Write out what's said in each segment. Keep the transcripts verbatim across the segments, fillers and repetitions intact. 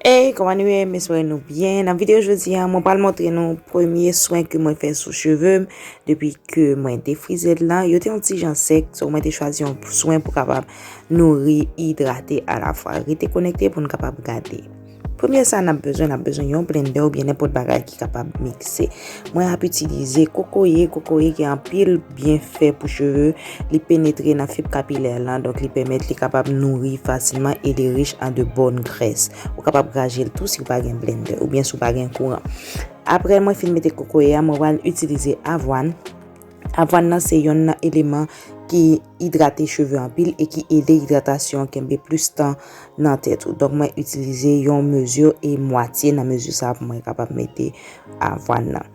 Hey, kòman nou ye? M espere nou byen. Nan videyo jodi a, mwen pral montre nou premye swen ke mwen fè sou cheve m depi ke mwen defrize l lan. Yo te yon ti jan sèk, so mwen te chwazi yon swen pou kapab nouri, idrate alafwa. Rete konekte pou n kapab gade. Premye sa n ap bezwen, n ap bezwen yon blendè oubyen nenpòt bagay ki kapab mikse. Mwen ap itilize kokoye, kokoye gen anpil byenfè pou cheve, li penetre nan fib kapilè lan, donk li pèmèt li kapab nouri fasilman e li rich an de bòn grès. Ou kapab graje l tou si w pa gen blendè oubyen si w pa gen kouran. Apre mwen fin mete kokoye a, mwen pral itilize avwàn. Avwàn nan se yonn nan eleman ki idrate cheve anpil e ki ede idratasyon an kenbe plis tan nan tèt ou. Donk, mwen itilize yon mezi e mwatye nan mezi sa a pou mwen kapab mete avwàn nan.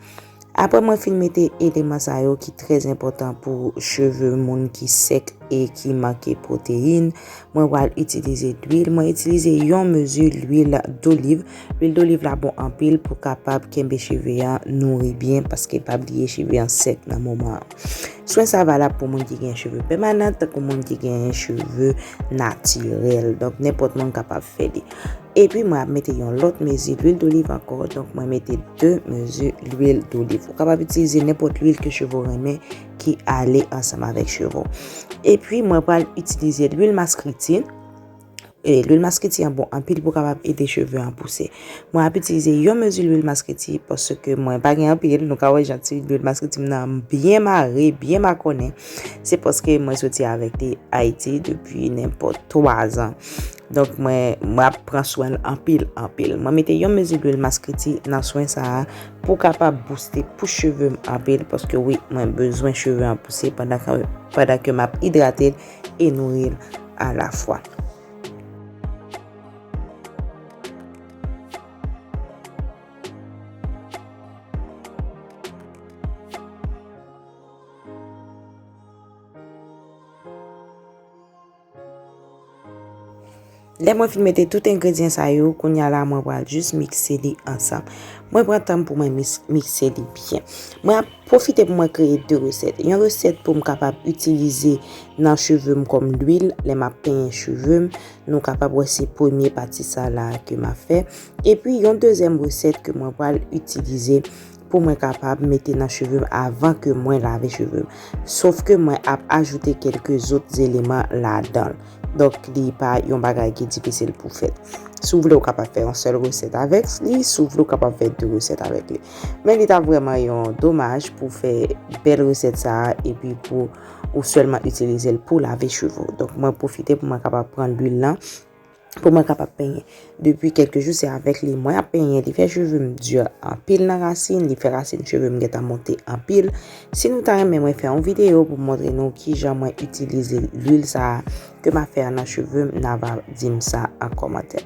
Apre mwen fin mete eleman sa yo ki trè enpòtan pou cheve moun ki sèk e ki manke pwoteyin, mwen pral itilize lwil. Mwen itilize yon mezi lwil doliv. Lwil doliv la bon anpil pou kapab kenbe cheve a nouri byen, paske pa bliye cheve a sèk nan moman an. Swen sa valab pou moun ki gen cheve pèmanan, tankou moun ki gen cheve natirèl. Donk, nenpòt moun kapab fè li. Epi, mwen ap mete yon lòt mezi lwil doliv ankò. Donk, mwen mete de mezi lwil doliv. Ou kapab itilize nenpòt lwil ke cheve w renmen ki ale ansanm avèk cheve w. Epi, mwen pral itilize lwil maskriti. E lwil maskriti an bon anpil pou kapab ede cheve an pouse. Mwen ap itilize yon mezi lwil maskriti paske mwen pa gen anpil. Nou ka wè jan ti lwil maskriti m nan byen mare, byen makònen. Se paske mwen soti avèk li Ayiti depi nenpòt twa zan. Donk, mwen, mwen ap pran swen l anpil, anpil. Mwen mete yon mezi lwil maskriti nan swen sa a pou kapab bouste pou cheve m anpil, paske wi, mwen bezwen cheve an pouse pandan ke, pandan ke m ap idrate l e nouri l alafwa. Lè mwen fin mete tout engredyan sa yo, kounye a la mwen pral jis mikse li ansanm. Mwen pran tan m pou mwen mis-, mikse li byen. Mwen ap pwofite pou mwen kreye de resèt. Yon resèt pou m kapab itilize nan cheve m kòm lwil lè m ap penyen cheve m. Nou kapab wè se premye pati sa la ke m ap fè. Epi yon dezyèm resèt ke mwen pral itilize pou mwen kapab mete nan cheve m avan ke mwen lave cheve m. Sof ke mwen ap ajoute kèlke zòt eleman ladan l. Donk, li pa yon bagay ki difisil pou fèt. Si w vle, w kapab fè yon sèl resèt avèk li. Si w vle, w kapab fè de resèt avèk li. Men li ta vrèman yon domaj pou fè bèl resèt sa a epi pou ou sèlman itilize l pou lave cheve w. Donk, mwen pwofite pou mwen kapab pran lwil lan pou mwen kapab penyen. Depi kèlke jou, se avèk li mwen ap penyen. Li fè cheve m di anpil nan rasin, li fè rasin cheve m gentan monte anpil. Si nou ta renmen mwen fè yon videyo pou montre nou kijan mwen itilize lwil sa a ke m ap fè a nan cheve m, n a va di m sa an kòmantè.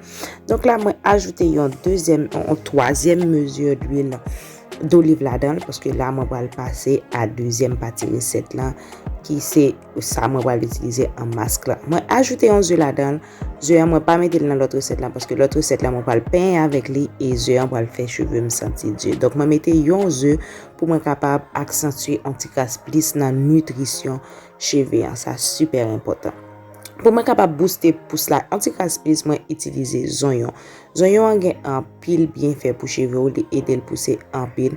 Donk la, mwen ajoute yon dezyèm, yon twazyèm mezi lwil doliv ladan l, paske la mwen pral pase a dezyèm pati resèt lan, ki se sa mwen pral itilize an mask lan. Mwen ajoute yon ze ladan l. Ze an mwen pa mete l nan lòt resèt lan, paske lòt resèt lan mwen pral penyen avèk li, e ze an pral fè cheve m santi di. Donk mwen mete yon ze pou mwen kapab aksantye yon ti kras plis nan nitrisyon cheve an. Sa sipè enpòtan. Pou mwen kapab bouste pous la yon ti kras plis, mwen itilize zonyon. Zonyon an gen anpil byenfè pou cheve w, li ede l pouse anpil.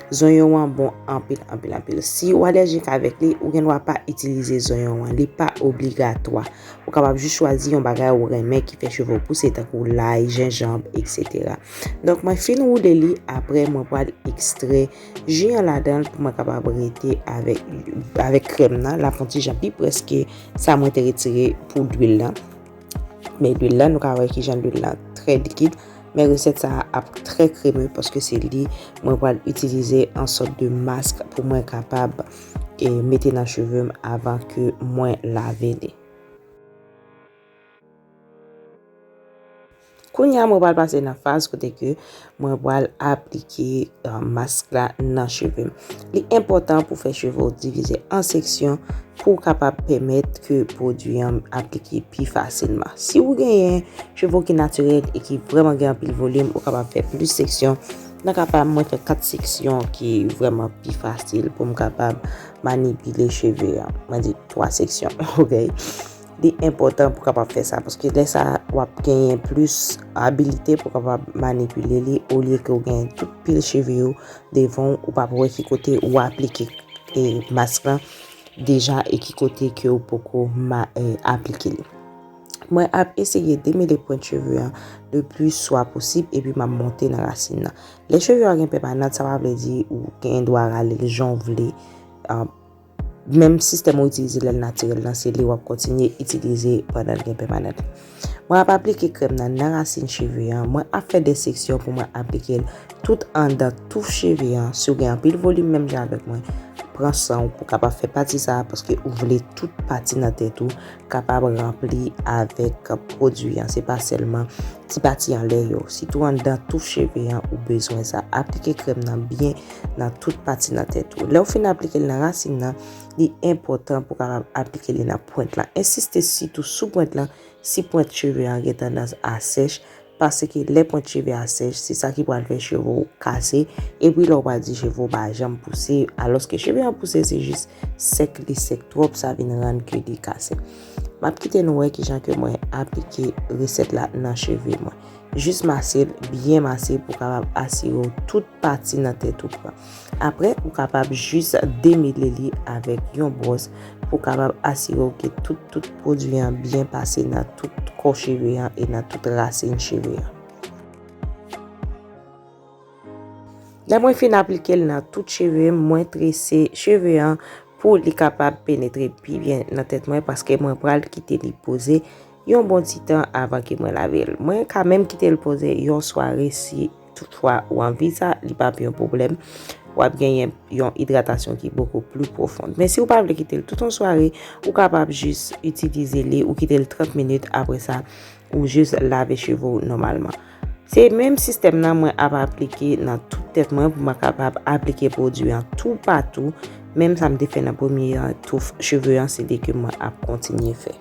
Zonyon an bon anpil, anpil, anpil. Si w alèjik avèk li, ou gen dwa pa itilize zonyon an. Li pa obligatwa. Ou kapab jis chwazi yon bagay ou renmen ki fè cheve w pouse, tankou lay, jenjanm, etsetera. Donk, mwen fin woule li, apre mwen pral ekstrè ji an ladan l pou mwen kapab rete avèk, avèk krèm nan. L ap fè yon ti jan pi près ke sa mwen te retire pou lwil lan. Men lwil lan, nou ka wè kijan lwil lan trè likid. Men resèt sa a ap trè kreme paske se li mwen pral itilize an sòt de mask pou mwen kapab, e, mete nan cheve m avan ke mwen lave li. Kounye a, mwen pral pase nan faz kote ke mwen pral aplike, eh, mask la nan cheve m. Li enpòtan pou fè cheve w divize an seksyon pou w kapab pèmèt ke pwodui an aplike pi fasilman. Si w genyen cheve w ki natirèl e ki vrèman gen anpil volim, ou kapab fè plis seksyon. Nan ka pa m, mwen fè kat seksyon ki vrèman pi fasil pou m kapab manipile cheve an. Mwen di twa seksyon, oke? Li enpòtan pou w kapab fè sa, paske lè sa a, w ap genyen plis abilite pou w kapab manipile li, olye ke w genyen tout pil cheve yo devan w, ou p ap wè ki kote w aplike, e, mask lan deja e ki kote ke w poko ma-, e, aplike li. Mwen ap eseye demele pwent cheve an le plis swa posib, epi m ap monte nan rasin nan. Lè cheve a gen pèmanant, sa pa vle di ou gen dwa rale l jan w vle. Ah, menm sistèm ou itilize lè l natirèl lan, se li w ap kontinye itilize pandan l gen pèmanant. Mwen ap aplike krèm nan nan rasin cheve an. Mwen ap fè de seksyon pou mwen aplike l tout anndan touf cheve an. Si w gen anpil volim menm jan avèk mwen, pran san w pou w kapab fè pati sa a, paske ou vle tout pati nan tèt ou kapab ranpli avèk pwodui an. Se pa sèlman ti pati anlè yo. Sitou anndan touf cheve an, ou bezwen sa. Aplike krèm nan byen nan tout pati nan tèt ou. Lè w fin aplike l nan rasin nan, li enpòtan pou w kapab aplike li nan pwent lan. Ensiste sitou sou pwent lan, si pwent cheve an gen tandans a sèch, paske lè pwent cheve a sèch, se sa ki pral fè cheve w kase, epi lè w pral di cheve w pa janm pouse, alòske cheve an pouse, se jis sèk li sèk twòp, sa vin rann ke li kase. M ap kite nou wè kijan ke mwen aplike resèt la nan cheve mwen. Jis mase l, byen mase pou w kapab asire w tout pati nan tèt ou pran. Apre, ou kapab jis demele li avèk yon bwòs pou w kapab asire w ke tout, tout pwodui an byen pase nan tout kò cheve an e nan tout rasin cheve an. Lè mwen fin aplike l nan tout cheve m, mwen trese cheve an pou li kapab penetre pi byen nan tèt mwen, paske mwen pral kite li poze yon bon ti tan avan ke mwen lave l. Mwen ka menm kite l poze yon sware si toutfwa ou anvi sa, li p ap yon pwoblèm. W ap genyen yon idratasyon ki bokou pli pwofon. Men si w pa vle kite l tout yon sware, ou kapab jis itilize li, ou kite l trant minit, apre sa, ou jis lave cheve w nòmalman. Se menm sistèm nan mwen ap aplike nan tout tèt mwen pou mwen kapab aplike pwodui an toupatou. Menm sa m te fè nan premye touf cheve an, se li ke mwen ap kontinye fè.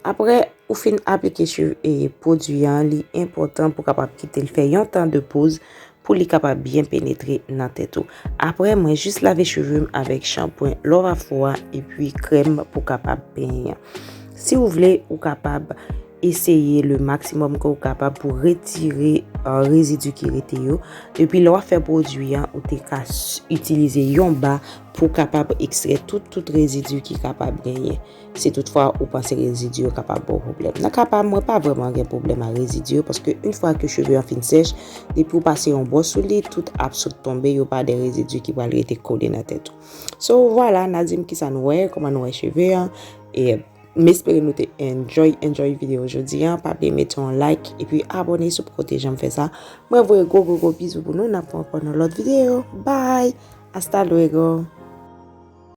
Apre ou fin aplike cheve, e, pwodui an, li enpòtan pou w kapab kite l fè yon tan de poz pou li kapab byen penetre nan tèt ou. Apre, mwen jis lave cheve m avèk shanpwen Love Afro a epi krèm pou kapab penyen. Si w vle, ou kapab eseye le maksimòm ke w kapab pou retire, eh, rezidi ki rete yo. Depi lè w ap fè pwodui an, ou te ka s-, itilize yon ba pou kapab ekstrè tout, tout rezidi ki kapab genyen. Si toutfwa ou panse rezidi yo kapab ba w pwoblèm. Nan ka pa m, mwen pa vrèman gen pwoblèm ak rezidi yo, paske yon fwa ke cheve an fin sèch, depi w pase yon bwòs sou li, tout ap sot tonbe, yo pa de rezidi ki pral rete kole nan tèt ou. So, vwala, n a di m kisa nou wè, kòman nou wè cheve an, e m espere nou te enjoy, enjoy videyo jodi an. Pa bliye mete yon like, epi abòne si w poko te janm fè sa. Mwen voye gwo, gwo, gwo bizou pou nou, n ap wè ankò nan lòt videyo. Bye! Hasta luego!